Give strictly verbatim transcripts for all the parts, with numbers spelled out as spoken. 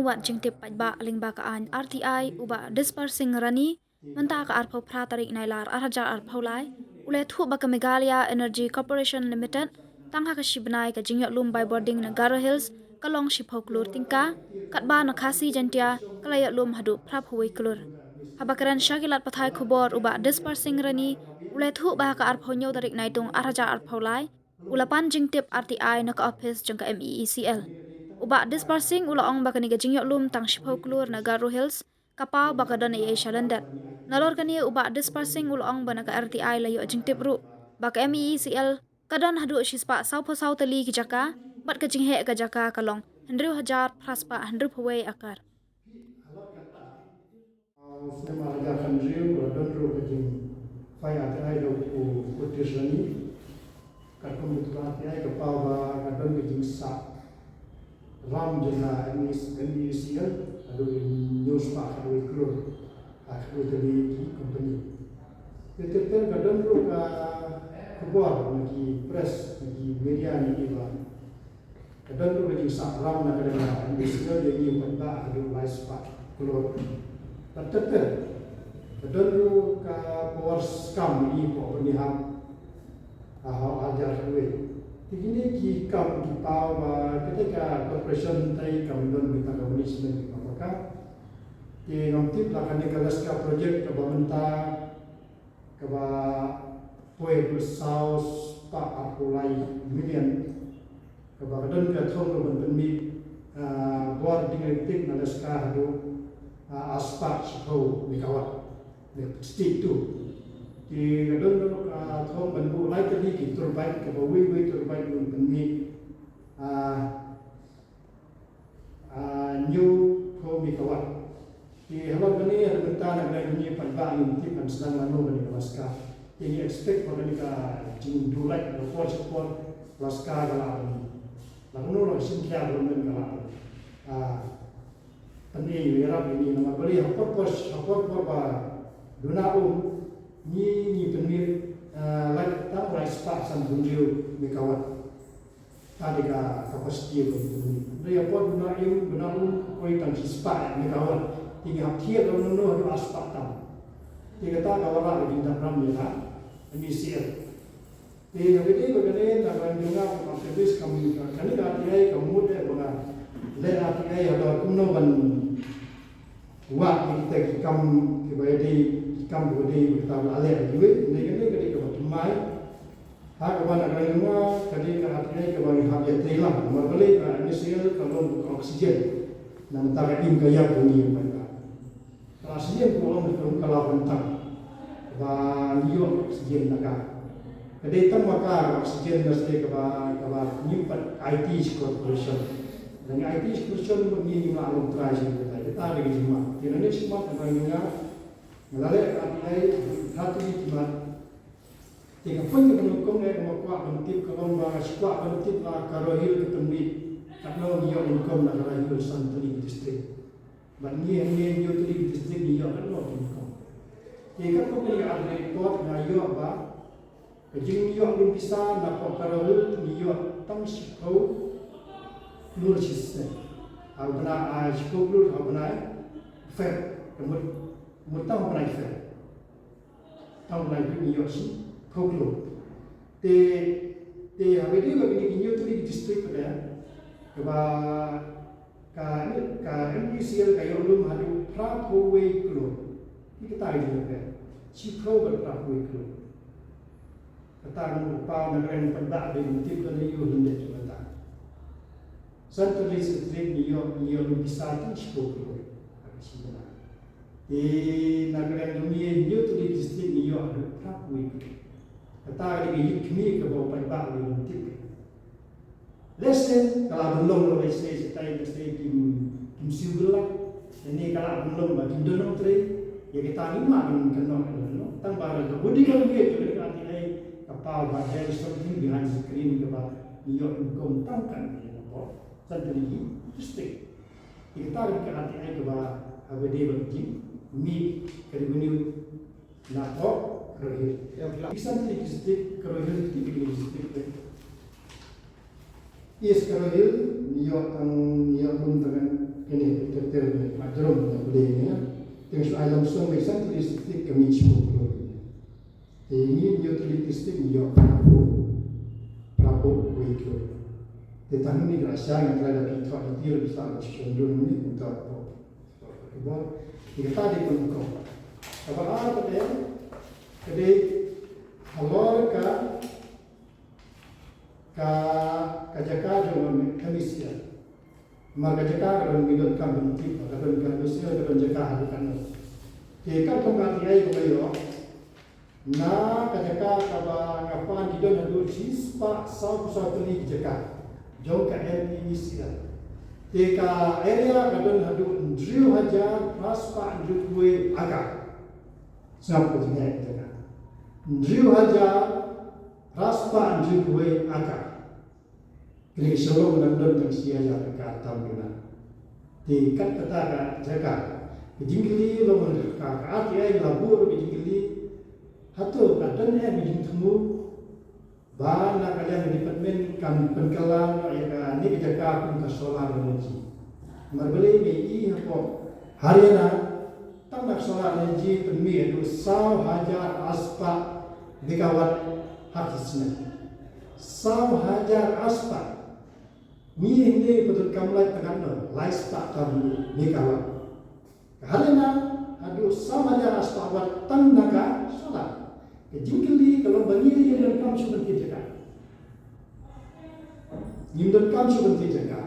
Wat jingtip paidbah lyngba ka aiñ R T I, u Bah Dispar Singh Rani, mynta ka arphew phra tarik Nailar arhajar arphew lai, u la ïathuh ba ka Meghalaya Energy Corporation Limited tang ha ka shi bnai ka jingïoh lum bai bording na Garo Hills ka long shiphew klur tyngka, katba na Khasi Jaintia ka la ïoh lum haduh phraphew wei klur. Haba kren sha ki lad pathai khubor, u Bah Dispar Singh Rani u la ïathuh ba ha ka arphew hynñiew tarik Naitung arhajar arphew lai u la pan jingtip R T I na ka ophis jong ka M E E C L. U Bah Dispar Singh u la ong ba kane ka jingïoh lum tang shiphew klur na Garo Hills ka paw ba ka don ei ei sha lyndet. Nalor kane, u Bah Dispar Singh u la ong ba na ka R T I la ïoh jingtip ruh ba ka M E E C L ka don haduh shispah sawphew saw tylli ki jaka, bad ka jingheh ka jaka ka long hynriew hajar phra spah hynriewphew wei akar. Snem ar hajar khathynriew, la don ruh ka jingphai R T I da u Kurt T. Rani. Katkum ka R T I ka paw ba ka don ka jingsah ram jong ka M E C L, haduh hynñiew spah khatwei klur, ha khatwei tylli ki company. Te ter ter ka don ruh ka khubor na ki press, na ki media, na ki ba ka don ruh ka jingsah ram na ka liang ka M E C L ïa ngi u paidbah haduh lai spah klur. Bad ter ter ka don ruh ka power scam ïa ngi hapoh Byrnihat, ha, ha, ha, hajar khatwei. Te kine ki kam ki paw ba kata ka corporation tai kam don kita ka management ki paw ka. Te ngam tip la kane ka Alaska project kaba mynta kaba poi haduh saw spah arphew lai million, kaba ka don ka thong kaba pynmih, ah, bor ding elektrik na Alaska haduh, ah, ar spah shiphew megawatt, stage two. Te ka don ruh ka thong ban buh lai tylli ki turbine, kaba wei wei turbine ban pynmih, ah, ah, hynñiewphew megawatt. Te halor kane, ha ka bynta na ka liang jong ngi paidbah ngim tip ban sdang lano kane ka Alaska. Te ngi expect ba kane ka jingduh light ka por sha por Alaska ka lah ban, la kumno la ka shim khia ka lah ban, ah, pynïaid ïarap ïa ngi namar balei ha por por, ha por por ba duna um ngi, ngi pynmih, ah, light tang lai spah sanphew hynriew megawatt. Ka dei ka capacity ka company. Hynrei ha por duna im, duna um, poi tang shi spah megawatt. Te ngi hap thied lano lano haduh ar spah tam. Te kata ka wanrah ka jingdap ram ïa ka M E C L. Te ka dei ba kane na ka jong nga ka service kam, kane ka R T I ka mut eh ba nga leh R T I halor kumno ban wad ïa kita ki kam kiba ïadei, ki kam kiba dei, kita ba la leh kiwei. Hynrei kane ka dei kaba thymmai. Ha kaba na ka liang jong nga ka dei ka R T I kaba ngi hap ïatrei lang. Namar balei? Ka M E C L ka long ka oxygen na ka bynta ka im ka ïap jong ngi, ka oxygen ka long ka long ka la bynta ba ngi ïoh oxygen na ka. Ka dei tang ma ka oxygen, ka sdei kaba, kaba ngim pat aiti sha corporation. Lada ngi aiti sha corporation ba ngi, ngim lah long trai sha ka. Kata ka dei ka jingma. Te nangne shakhmat kaba ngi, nga la leh ka R T I ha Tuli Timat. Te ka point kaba nyngkong eh kaba kwah ban tip ka long ba nga shu kwah ban tip la ka Garo Hills ka pynmih katno ngi ïoh income na ka Garo Hills san tylli ki district. Bad ngi hangne hynñiew tylli ki district ngi ïoh katno income. Te katno ka ïa ka report nga ïoh ba ka jingïoh lum pisa na ka Garo Hills ngi ïoh tang shiphew klur shisnem. Ha u bnai, ah, shiphew klur ha u bnai Feb, ka mut, mut tang u bnai Feb. Tang u bnai Feb ngi ïoh shiphew klur. Te, te haba ïadei bad kine ki hynñiew tylli ki district pat, kaba ka, ka M E C L ka ïoh lum haduh phraphew wei klur. Te kata ka jingïoh ka shiphew bad phraphew wei klur. Kata ka mut ka paw na ka liang paidbah ba ngim tip don aïu lyndet jong kata. San tylli san tylli ngi ïoh, ngi ïoh lum pisa tang shiphew klur ha ka shi bnai. Te na ka liang jong ngi hynñiew tylli ki district ngi ïoh haduh phraphew wei klur. Kata ka dei ka ïit khmih kaba u paidbah u ngim tip. Lehse ka la ban long, lehse shatai, lehse kim, kim siew bylla. Lane ka la ban long ba kim don nongtrei. Ïa kata ngim lah ban kynnoh, kynnoh. Tang ba ka body ka long ïa ka, ka, ka paw ba there is something behind the screen kaba ngi ïoh income tang katne na pdeng san tylli ki district. Ïa kata ka dei ka R T I kaba haba ïadei bad ka jingmih ka revenue na pdeng Garo Hills. Ïa, ki san tylli ki district Garo Hills, ki san tylli ki district. East Garo Hills, ngi ïoh tang, ngi ïoh lum tang Ini, ter ter ini, ma drum na beli ini. Teng su alam song di santi di sitik kami cukup dulu. Te ini nyo tuli tistik nyo prabu, prabu wei dulu. Te tang ini rasa yang telah dapat thok di diri bisa ada cucun dulu ini untuk prabu. Prabu. Ini kata di pun kau. Kaba ar kade, kade halor ka, ka, ka jaka jong M C L. Namar ka jaka ka don, ngi donkam ban tip, ka don ka M C L, ka don jaka haduh katno. Te katkum ka R T I kaba ïoh, na ka jaka kaba nga pan ki don haduh shispah sawphew saw tylli ki jaka jong ka M E C L. Te ka area ka don haduh hynriew hajar phra spah hynriewphew wei acre. Sngap ka jingeh ka jaka. Hynriew hajar phra spah hynriewphew wei acre. Kine ki shlong nang don tang shi hajar acre tam duna. Te kat kata ka jaka, ka jingkylli long ka, ka R T I la buh ruh ka jingkylli. Hato ka don em ka jingthmu ba na ka liang ka department kan pynkylla noh ïa kane ka jaka kum ka solar energy. Namar balei, ngi i hapoh Haryana, tang na solar energy pynmih haduh saw hajar arspah megawatt ha ka snem. Saw hajar arspah. Ngi hangne pat donkam light tang katno, lai spah tam megawatt. Ka Haryana haduh saw hajar arspah watt tang na ka solar. Ka jingkylli ka long ba ngi, ngi donkam shuh ban thied jaka. Ngim donkam shuh ban thied jaka.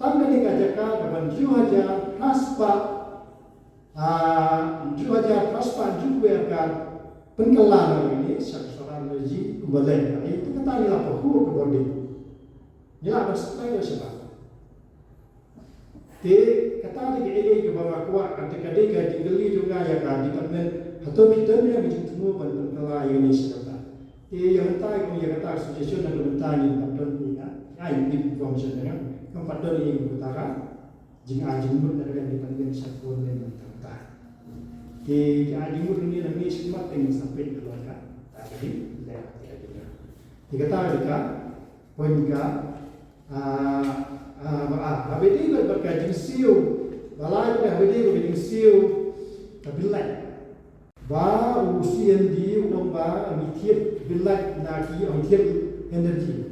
Tang kane ka jaka kaba hynriew hajar phra spah, ah, hynriew hajar phra spah hynriewphew wei acre pynkylla noh ïa kane sha ka solar energy kumba leh. Ai, te kata ngi lah pahuh ka bording. Ngi lah ban supply ïa shabar. Te kata dei kaei kaba nga kwah, kata ka dei ka jingkylli jong nga ïa ka department, hato phi don ïa ka jingthmu ban pynkylla ïa kane sha kata. Te ïa mynta, kum ïa kata ka suggestion, haduh mynta ngim pat don ïa ka, ai, ngim pat don ïa ka, kam pat don ïa kata ka jingai jingmut na ka department sha ka government mynta. Te ka ai jingmut ne na ne shi mat te ngin sa peit ka long ka, ta ka dei, leh ka dei. Te kata ka dei ka Point ka, ah, ah, ba, ah, haba ïadei bad ka jingsiew, ba lai ka haba ïadei bad ka jingsiew ka bill light. Ba u C M D u ong ba ngi thied bill light na ki, ong thied energy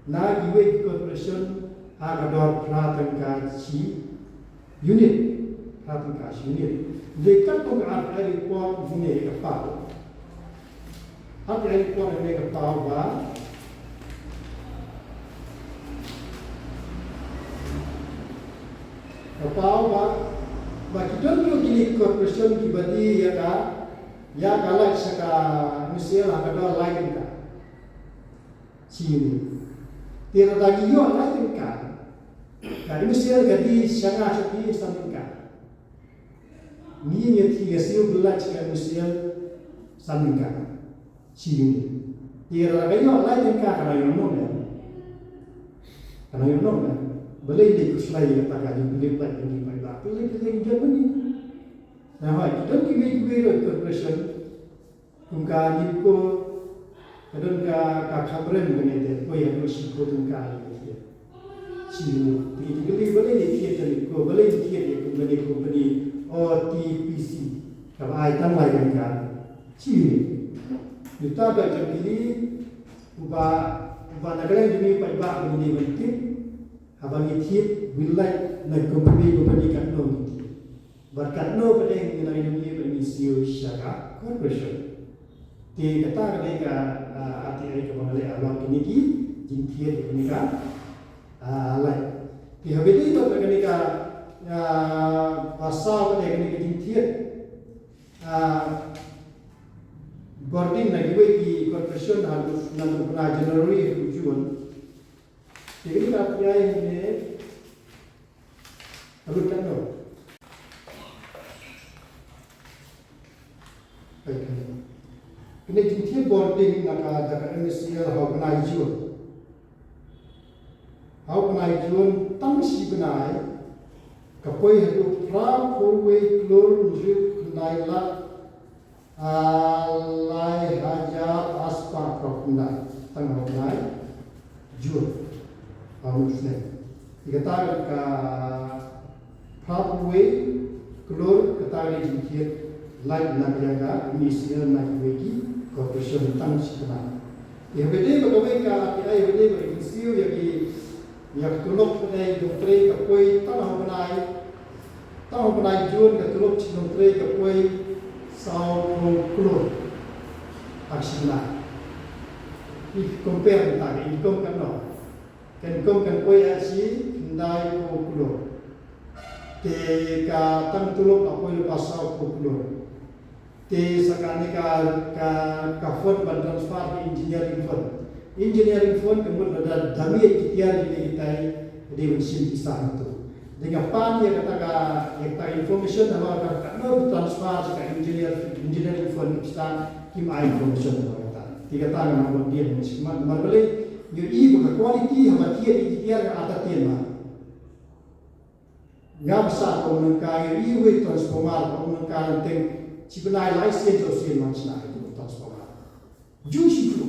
na kiwei ki corporation ha ka dor phra tyngka shi unit, phra tyngka shi unit. Hynrei katkum ka R T I report ngi ïa ka paw. R T I report ngi ïa ka paw ba, ka paw ba, ba ki don ruh kine ki corporation kiba die ïa ka, ïa ka light sha ka M C L ha ka dor lai tyngka shi unit. Te lada ngi ïoh lai tyngka, ka M C L ka die sha nga, sha phi san tyngka. Ngi, ngi thied, ngi siew bill light sha ka M C L san tyngka shi unit. Te lada ka ïoh lai tyngka, ka nang ïoh noh ne? Ka nang ïoh noh ne? Balei lei khuslai ïa kata ka jingbill light ngi paidbah? Balei, balei ki jot ma ngi? Namar ki don kiwei kiwei ruh corporation, kum ka NEEPCO, ka don ka, ka kham rem kane te, poi haduh shiphew tyngka ïa ka thied. Shi unit. Te ki jingkylli, balei lei thied ïa NEEPCO, balei lei thied ïa company, company O T P C, kaba ai tang lai tyngka shi unit. Ïa kata ka jingkylli, uba, uba na ka liang jong ngi paidbah ba ngi dei ban tip, haba ngi thied bill light na company, company katno ngi thied. Bad katno pat ngi nang ïohi ba ngi siew sha ka corporation. Te kata ka dei ka, ah, R T I kaba nga leh halor kine ki jingthied kine ka, ah, light. Te haba ïadei bad kane ka, ah, ba saw pat kine ka jingthied, ah, bording na kiwei ki corporation ha u, naduh u bnai January haduh u June. Te kane ka R T I ne Ka lut katno? Peit kane. Kane jingthied bording na ka, da ka M C L ha u bnai June. Ha u bnai June tang shi bnai ka poi haduh phra phew wei klur hynriew khyndai lak Ah, lai hajar arspah phew khyndai. Tang ha u bnai June. Ha u snem. Ïa kata ka, Phra phew wei klur kata ka dei jingthied light na ka liang ka M E C L na kiwei ki corporation tang shi tnat. Ïa kaba dei ba kawei ka R T I ba dei ba ka jingsiew ïa ki, ïa ka tulop ka dei jong trei ka poi tang ha u bnai, tang ha u bnai June ka tulop shi jong trei ka poi saw phew klur ha shi bnai. I compare mynta ka income kan noh. Kan kum kan poi ha shi khyndai phew klur. Te ka tang tulop ka poi lypa saw phew klur. Te sa kane ka, ka, ka fund ban transfer ka engineering fund. Engineering fund ka mut lada da miet ki tiar ki dei kitai, ka dei ban shim pisa hangto. Te nga pan ïa kata ka, ïa kata ka information halor ka, ka, no, transfer ka engineer, engineering fund ki pisa kim ai information halor kata. Te kata nga nang bud dien shi khmat namar balei, ïohi ba ka quality haba thied ïa ki tiar ka ata tien ma. Nga basa ka ong nangka, ïohi uwei transformer ka ong nangka, teng shi bnai lai sien saw sien wan shna ïa u transformer. Ju shi ju.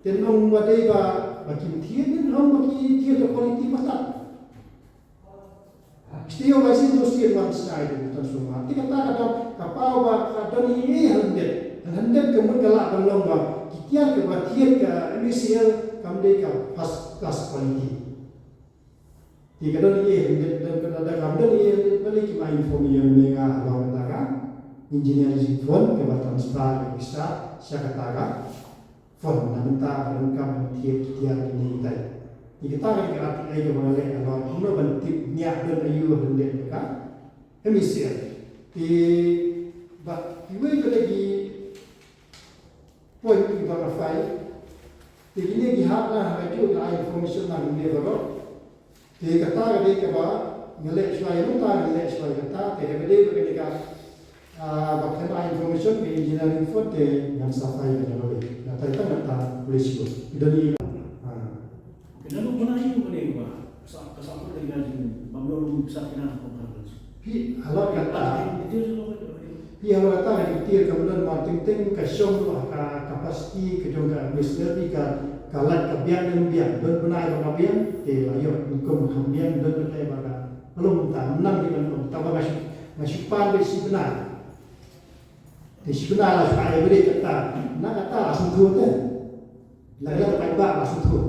Te ong ba dei ba, ba kim thied, ong ba ki thied da quality ba tad. Shi taïew lai sien saw sien wan shna ïa u transformer. Te kata ka dei ka paw ba ka don ei ei ha lyndet. Ha lyndet ka mut ka lah ban long ba ki tiar kiba thied ka M E C L kam dei ka first class quality. Te ka don ei ei ha lyndet, don ka, da kam don ei ei ha lyndet, balei kim ai inform ïa me nga halor kata ka engineering fund kaba transfer ïa pisa sha kata ka fund na bynta ba donkam ban thied ki tiar kine kitai. Te kata ka dei ka R T I kaba nga leh halor kumno ban tip bniah don aïu ha lyndet ka M E C L. Te ba kiwei pat ki point kiba nga file. Te kine ki hap na ha kajuh ka information na kine baroh. Te kata ka dei kaba nga leh shuwa ïa mynta, nga leh shuwa ïa kata, te ka dei ba kane ka, ah, ba kane ka information ka engineering fund te ngan sa file ïa kane ka dei. Nga tai tang kata police ko. Ki don ïa, ah. Kane ka dei ba sa, ka sa ko dei ka jing, ba mo lu sa kina ko ka. Phi halor kata. Phi halor kata ka dei ka Martin Teng ka shong ba ka capacity ka jong ka business ni ka, ka lait ka biang, biang, biang. Don bnai ba ka biang, te la ïoh income ka biang, don bnai ba ka Ka long mynta, mynta ki ban long, tang ba nga shu, nga shu pan beit shi bnai. Te shi bnai la shu ai beit kata, na kata la shu thut te. La la ka paidbah la shu thut.